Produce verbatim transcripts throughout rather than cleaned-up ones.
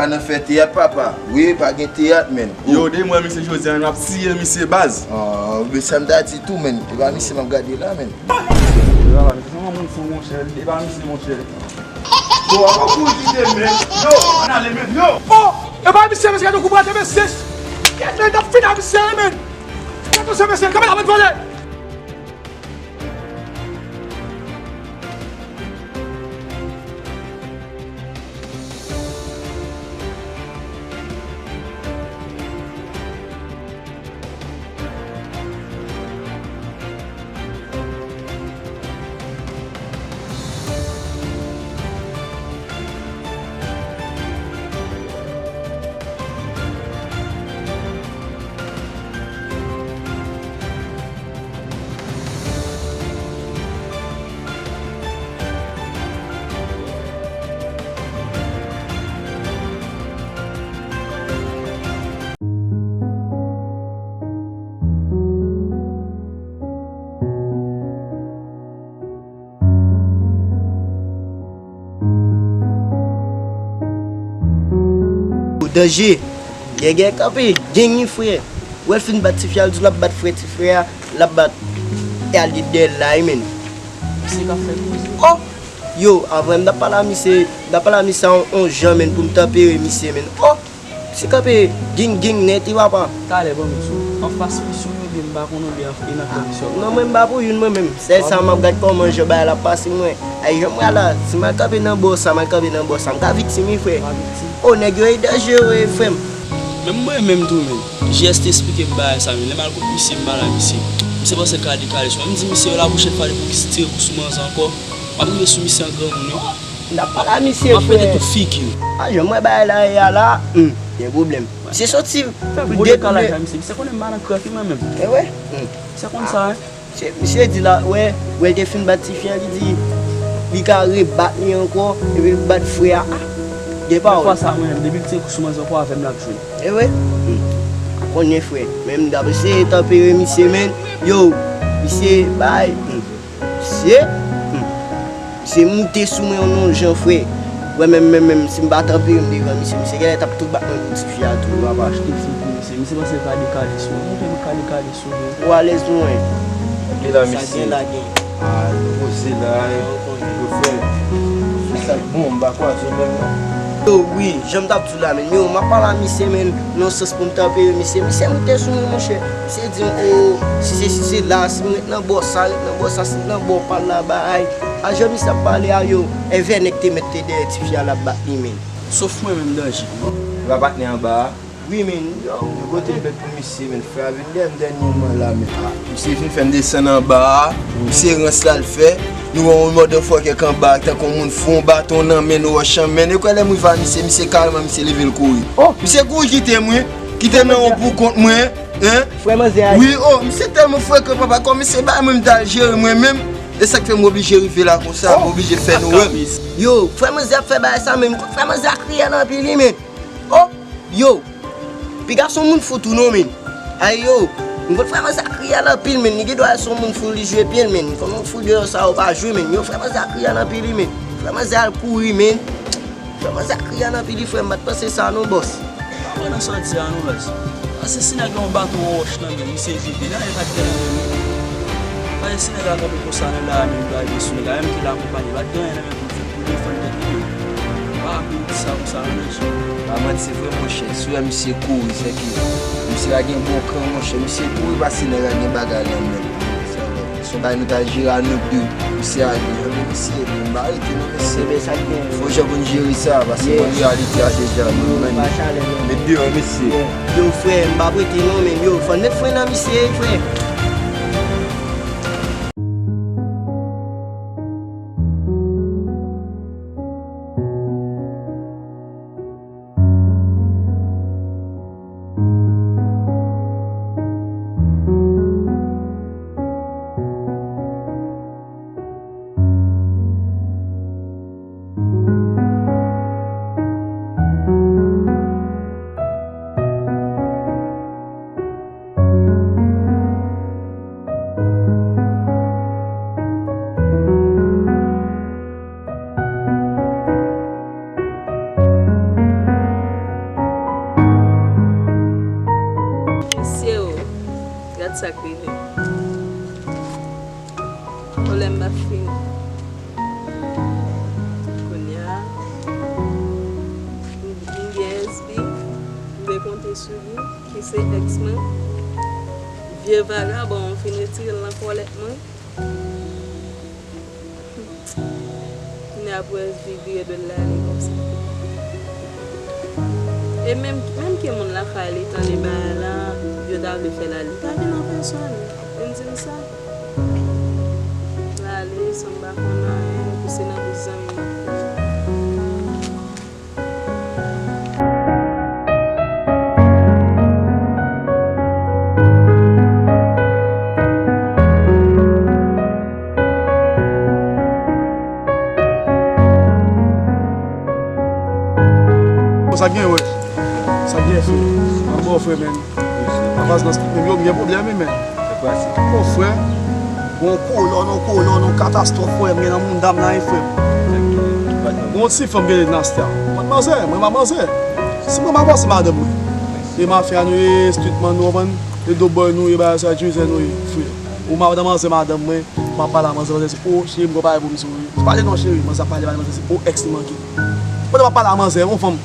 Nan fè teyat, papa. Wi, pa gen teyat, menn. Yo, de mwen, misye jodi a, n ap tiye misye baz. Ah, men sa m ta di tou, menn. E pa misye m ap gade la, menn. Yo, papa, misye se yon moun fou, monchè. E pa misye, monchè. Yo, w ap kouri kite m, menn. Yo, ann ale, menn. Yo! Oh! E pa misye, mesye, gade kou brate, mesye. Kèt, menn, t ap fini ak misye, menn. Kèt, mesye, mesye, kanpe la, mèt vole. Danje. Gègè kanpe, gang wi frè. Wè l fin bat tifi a, l di l ap bat frè tifrè a, l ap bat. E al li dèyè l la wi, menn. Se ka fè koze. Oh! Yo, avan m t ap pale a misye, m t ap pale a misye a on, on jan, menn, pou m tanpere misye, menn. Oh! Misye kanpe, gang, gang nèt wi, papa. Talè, ban m di w, anfas misyon oubyen m pa konn oubyen e nan fè misyon. Non, mwen m pa pou youn, mwen menm. Sèl sa, m ap gad kòman jan bagay la ap pase mwen. Ay, jan m pral la, si m al kanpe nan bò sa, m al kanpe nan bò sa, m ka viktim wi, frè. Pa viktim. O, nèg yo e danjere, frè m. Menm mwen menm tou, menn. J S te esplike m bagay sa, menn. Lè m al kot misye, m pale a misye. Misye panse l ka dekale sou mwen. M di misye, la pwochèn fwa depi w tire kou sou manzè ankò, m ap rive sou misye an granmoun, wi. M t ap pale a misye, frè. M ap pete tout figi w. A, jan m wè bagay la ye a la, hmm, gen pwoblèm. Misye soti pou dekoule. Fè gwo dekalaj la, misye. Misye konnen m pa nan krèk wi, mwen menm. E wè? Hmm. Misye konn sa, wi. Misye, misye di la, wè, wè l te fin bat tifi a, li di li ka rebat li ankò, epi l bat frè a. Ah, gen pawòl. Fwa sa, mwen menm, depi l tire kou sou manzè ankò, avè m l ap jwe. E wè? Hmm. Ou konnen, frè. Men m t ap eseye tanpere misye, menn. Yo, misye bay. Hmm. Misye, hmm, misye moute sou mwen yon non jan, frè. Wè, menm, menm, menm, si m pa tanpere m devan misye, misye genlè t ap tou bat mwen pou tifi a tou, papa. Achte figi misye, misye panse l ka dekale sou mwen. Montre m ka dekale sou mwen. Ou alèz mwen. Gen la, sa misye gen la gen. Ah, nou poze la, yo fè. Se sa k bon, m pa kwaze menm non. Yo, wi, jan m t ap di w la, menn. Yo, m ap pale a misye, menn, nan sans pou m tanpere misye. Misye moute sou mwen, monchè. Misye di m, o, si se, si se la, si m ret nan bò sa, ret nan bò sa, si m nan bò pa l la, bay. A jan misye ap pale a yo, èvè nèg te mèt te dèyè tifi a l ap bat li, menn. Sof mwen menm, Danje. Li pa patnè anba a? Wi, menn, yo. Yo kote m pèt pou misye, menn. Frè a vin dèyè m dènyèman la, menn. Ah, misye vin fè m desann anba a. Misye rans la l fè. Nou wè yon motherfucker k anba a, tankou yon moun fou, yon baton nan men, yon wòch nan men. E kwè lè m rive a misye, misye kareman, misye leve l kouri. Oh! Misye kouri kite m, wi. Kite m nan yon poukont mwen, en? Frè manzè a. Wi, o, misye tèlman frekan, papa, kòm misye bay mwen, m t al jere mwen menm. E sa k fè m oblije rive la konsa, m oblije fè nou wè m. Yo, frè manzè ap fè bagay sa menm. Frè manzè a kriyèl anpil, wi, menn. O, yo, piga se yon moun fou tou non, menn. Ay, yo, m konn frè manzè a kriyèl anpil, menn. Li gen dwa se yon moun fou, li jwe pye l, menn. M konn moun fou deyò sa yo pa jwe, menn. Yo, frè manzè a kriyèl anpil, wi, menn. Frè manzè a al kouri, menn. Frè manzè a kriye nan pili, frè m, m pa t panse sa non, bòs. Pa kwè nan sa w di a non, baz. Paske si nèg la yon baton, yon wòch nan men l, misye jete. Nèg la pa t gen anyen menm. Paske si nèg la kanpe konsa nan lari a, menm li rive sou nèg la, menm ke l akonpaye, pa t gen anyen nan men l pou l fè, pou l defann tèt li menm. Pa ape di sa konsa non, mesye. Pa manti vre, monchè. Si w wè misye kouri, sèke misye pa gen bon kran, monchè. Misye kouri paske nèg la gen bagay nan men l. Se yon bagay nou t al jere a nou de. Misye ale. Anben, misye, m pa rete non, mesye. Ebyen, sa k gen? Fò jan pou n jere sa, paske mwen, reyalite a deja, nou menm. Met deyò, mesye. Yo, frè, m p ap rete non, men yo, fò n met fren nan misye, frè. Sa k rive m. Pwoblèm m ap fini. Kounye a, m m gen S B, m te konte sou li, ki se èks mwen. Vye vagabon, m fin retire l nan kòlèt mwen. Kounye a pou S B vire do l la ale konsa. E menm, menm ke moun lakay li tande bagay la, yo ta vle fè l ale. Li ta vin an pèsòn, vin di m sa. L ale san m pa konn anyen, epi se nan bous zanmi m ap pran. Bon, sa gen, wè. Sa gen, frè. An bon, frè, men. Avans nan street menm yo, m gen pwoblèm, wi, men. Se kwa se? Bon, frè, gon kolòn, on kolòn, on katastwòf, frè, m gen nan mounda m la, wi, frè. Gon ti fanm gen Nastia. Mwen manzè, mwen pa manzè. Si mwen pa pase madanm mwen. E mafya nou ye, street man nou, konprann? E dope boy nou ye, bagay sa, jizè nou ye, frè. Ou madanm manzè, madanm mwen, m ap pale a manzè, manzè se, o, cheri, m gon bagay pou m di w, wi. Pale non, cheri, manzè ap pale, pale, manzè se, o, èks li manke. Pandan m ap pale a manzè, yon fanm,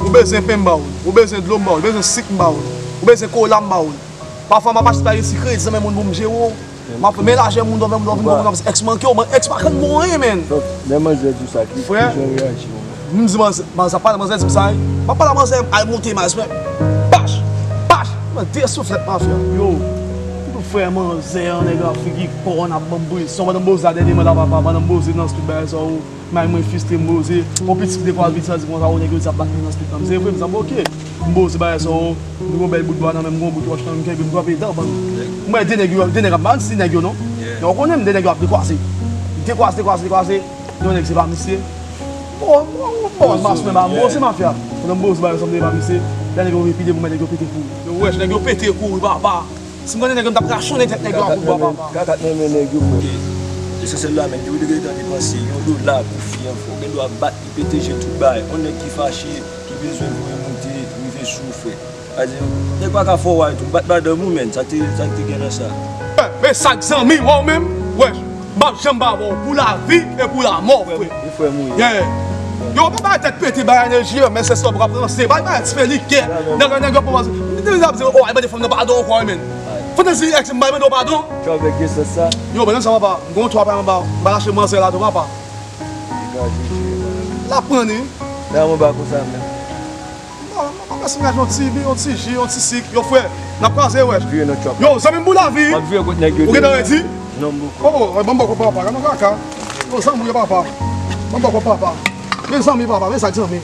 ou bezwen pen m ba ou l, ou bezwen dlo m ba ou l, ou bezwen sik m ba ou l, ou bezwen kola m ba ou l. Pafwa m ap achte bagay si kredi nan men moun pou m jere w. M ap fè men lajè moun, dòmi moun, dòmi moun, èks manke w, èks pa konn bon anyen, men. Donk, lè manzè di w sa, ki, ki jan w reyaji, w menm? M di manzè, manzè ap pale, manzè di m sa, wi. M ap pale a manzè, al moute mas, men. Pach! Pach! Mwen de souflèt mafya. Yo, frè manzè an, nèg la figi kòn ap ban m presyon. Pandan m poze a dènye manda papa, pandan m poze nan street bagay sa yo, may mwen fiste m poze. Yon pitit ki te kwa vit sa di konsa, o nèg yo di ap bat mwen nan street nan. M se vre, m sanble oke. M poze bagay sa yo, m gen yon bèl bout bwa nan men m, m gen yon bout wòch nan men m, m kenbe m kanpe dan bann. M wè de nèg yo, de nèg ap, m pa di nèg yo non. Men w konnen m, de nèg yo ap dekwaze. M dekwaze, dekwaze, dekwaze. Yon nèg se pa misye. Bon, bon, bon, mas mwen pa bon, se mafya. Pandan m poze bagay sa m te pa misye, lè nèg yo vin pile pou mwen, nèg yo pete kouri. Yo wè, nèg yo pete kouri, papa. Si m konnen nèg yo, m t ap rachonnen tèt nèg yo a kout bwa, papa. Kakat nan men nèg yo, frè. Lesansyèl la, men, depi w te gentan depanse yon dola pou fi an, frè, w gen dwa bat li, pete je, tout bagay. Yon nèg ki fache, ki bezwen voye moute, rive sou ou, frè. Sa di, nèg pa ka fè w wè tou, bat madanm ou, men, sa k te, sa k te gen nan sa. Men sa k zanmi w menm, wè. M p ap janm pa avè w pou lavi e pou lamò, frè. Li frè m ou ye. Yeah. Yo, pa bay tèt pete, bay enèji, men se sòb w ap ranse. Bay, bay ti fè likè. Nèg, nèg yo pran. Li te ap di, o, al mande fanm nan padon ankò, men. Fantazi èks m bay mande w padon. Yo, pandan sa, papa, m gon twa pa anba w. M pa lache manzè la tou, papa. L ap pran li. Nan anba konsa menm. Non, non, non, mèsi, yon ti bi, yon ti ji, yon ti sik. Yo, frè, n ap kwaze, wè. Yo, zanmi m pou lavi. M ap vire kot nèg yo. Ou gentan redi? Non, m poko. Oh, oh, ban m bòkò papa, gade yon kaka. Yo, zanmi yo, papa. Ban m bòkò papa. Men zanmi, papa, men sa k zanmi.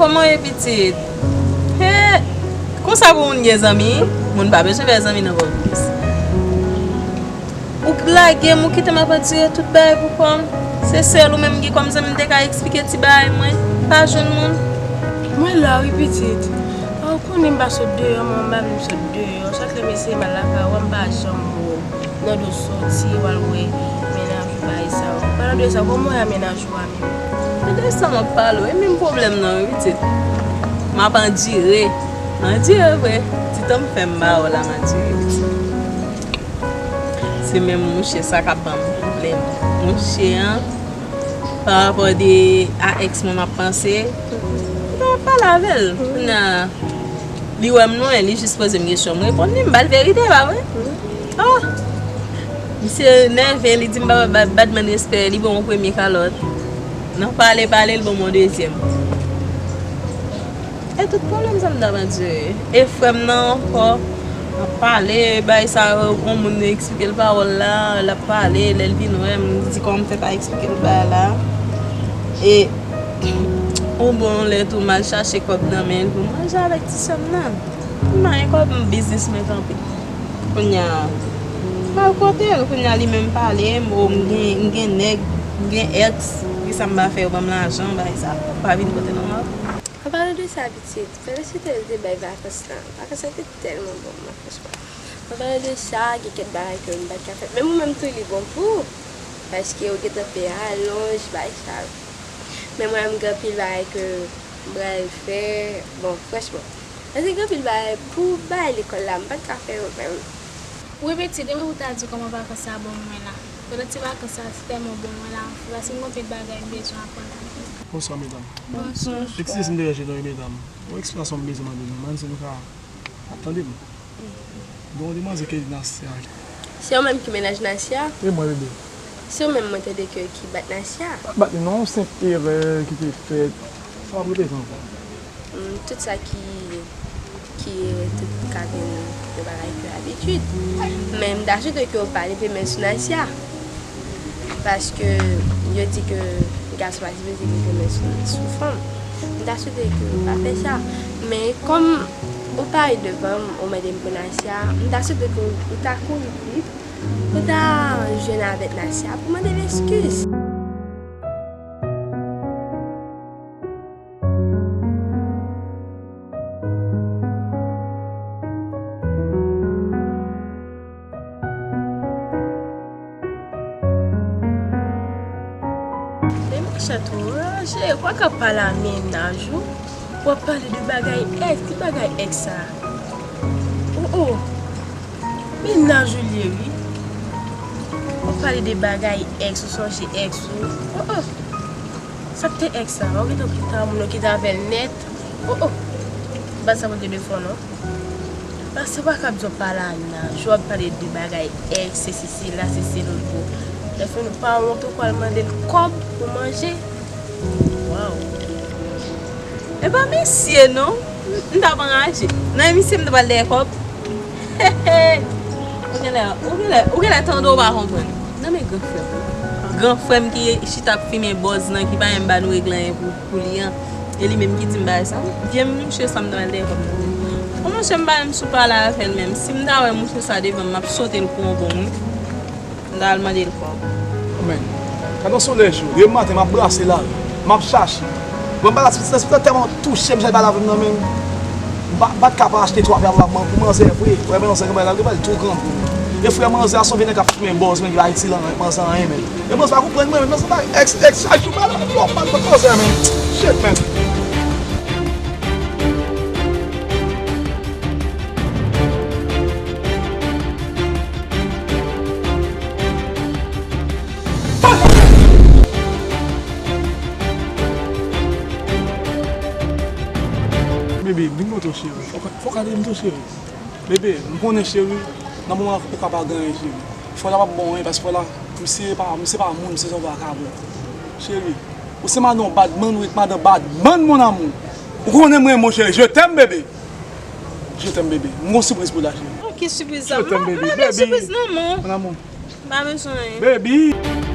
Kòman w ye, pitit? He! Konsa pou moun gen zanmi? Moun pa bezwen fè zanmi nan pòtoprens. Ou lage m, ou kite m ap andire tout bagay pou kò m. Se sèl ou menm m gen kòm zanmi m te ka eksplike ti bagay mwen. Pa jwenn moun. Mwen la wi pitit. Ou konnen m pa sot deyò, mwen m pa vle m sot deyò. Chak lè m eseye m al lakay ou a, m pa janm wè w. Nan do soti, w al wè mennaj ou bagay sa yo. Palan de sa, kòman w ye a mennaj ou a menm? Se de sa m ap pale w, e menm pwoblèm nan wi pitit. M ap andire. Andire vre. Ti tan m fè m ba w la, m andire pitit. Se menm mouche sa k ap ban m pwoblèm. Mouche an, pa rapò de a èks mwen m ap panse, m pa pale avè l. Kounye a, li wè m lwen, li jis poze m kesyon, m reponn li, m ba l verite, pa vre? Oh! Misye nève, li di m pa ba badman respè, li ban m yon premye kalòt. Nan pale, pale, li ban m yon dezyèm. E tout pwoblèm sa m t ap andire. E frè m nan ankò, ap pale, bay sa, yon moun eksplike l pawòl la, l ap pale, lè l vin wè m, li di kòman m fè pa eksplike l bagay la. E yon bon lè tou, m al chache kòb nan men l pou m manje avèk ti sè m nan. M pa gen kòb, m biznis mwen kanpe. Kounye a, m al kote l, kounye a li menm pale, m, o, m gen, m gen nèg, m gen èks, kisa m pa fè yo ban m lajan, bagay sa, pa vin kote non. An palan de sa, pitit, fè lesite te bay vakans lan. Vakans lan te tèlman bon pou mwen, franchman. An palan de sa, gen kèk bagay ke m pa t ka fè. Menm ou menm tou, li bon pou ou. Paske ou gentan fè alonj, bay sa. Men mwen, m gen anpil bagay ke m pral fè. Bon, franchman. Paske gen anpil bagay pou bay lekòl la, m pa t ka fè yo menm. Wi, pitit, e mwen pou ta di kòman vakans sa bon mwen la. Pandan ti vakans sa, se tèlman bon mwen la, anfen, paske m gen anpil bagay m bezwen aprann. Bonswa, medam. Bonswa. Eskize si m deranje nou, wi, medam. Yon eksplikasyon m bezwen mande nou. Mwen, si nou ka ap tande m. Bon, demanzè ke Nasya. Se ou menm ki mennaj Nasya? E mwen, bebe. Se ou menm mwen tande ke ki bat Nasya? Pa t bat li non, senp erè ki te fèt. Sa p ap repete ankò. Mm, tout sa ki, ki erè, tout ka vin yon bagay ke abitid. Men m ta swete ke w pa leve men sou Nasya. Paske yo di ke gason pa sipoze leve men sou, sou fanm. M ta swete ke w pa fè sa. Men kòm ou parèt devan m, ou mande m pou Nasya, m ta swete ke w ta kouri vit, ou ta jwenn avèk Nasya pou mande l eskiz. Men monchè, tou ranje, w pa ka pale a mennaj ou, w ap pale de bagay èks, ki bagay èks sa? Oh, oh. Mennaj ou l ye, wi. W ap pale de bagay èks, ou sonje èks ou. Oh, oh. Sa k te èks sa? Ou gentan kite a moun, ou kite avè l nèt. Oh, oh. Baz sa pou te defon non. Paske w pa ka ap di w pale a naj, w ap pale de bagay èks, sesi, sela, sesi, lòt. Lè fin, ou pa wont ou pral mande l kòb pou manje. Waw. E pa misye non. M, m t ap anraje. Nan misye m t pral dèyè kòb. Ou genlè, ou genlè, ou genlè tande w pa konprann. Nan men gran frè m. Gran frè m ki chita ap fimen bòz lan, ki pa menm ba nou regle anyen pou, pou li an. E li menm ki di m bagay sa. Vye mouche sa m t pral dèyè kòb nan men. Bon, monchè, m pa menm sou pale avè l menm. Si m ta wè mouche sa devan m, m ap sote l kou yon bon, wi. M ta al mande l kòb. Men, gade yon solèy cho. Depi maten, m ap brase lari. M ap chache. Bon, bagay la, ti, ti, ti, tèlman touche m, jan l pale avè m nan, men. M pa, m pa t ka pa achte twa pè a pou manzè vre. Wè, men, manzè, kòman l al, li pral tou grangou. E frè manzè a, se yon vye nèg k ap fimen bòz, men, li pa itil manzè anyen, men. E manzè pa konprann mwen, men, manzè pa, èks, èks, chak jou, pale, pale, pale, manzè, men. Shit, man. Bebe, vin kote w, cheri. Fòk, fòk ale m tou, cheri. Bebe, m konnen, cheri, nan moman ou ka pa gen anyen, cheri. Frè la p ap bon anyen, paske frè la, misye pa, misye pa moun, misye se yon vakabon. Cheri, ou se madan badman, ou ret madan badman, mon amour. Ou konnen m renmen w, cheri. Je t'aime, bebe. Je t'aime, bebe. M gon sipriz pou w la, cheri. Oh, ki sipriz sa? Je t'aime, bebe. M pa bezwen sipriz non, mon. Mon amour. M pa bezwen anyen. Baby.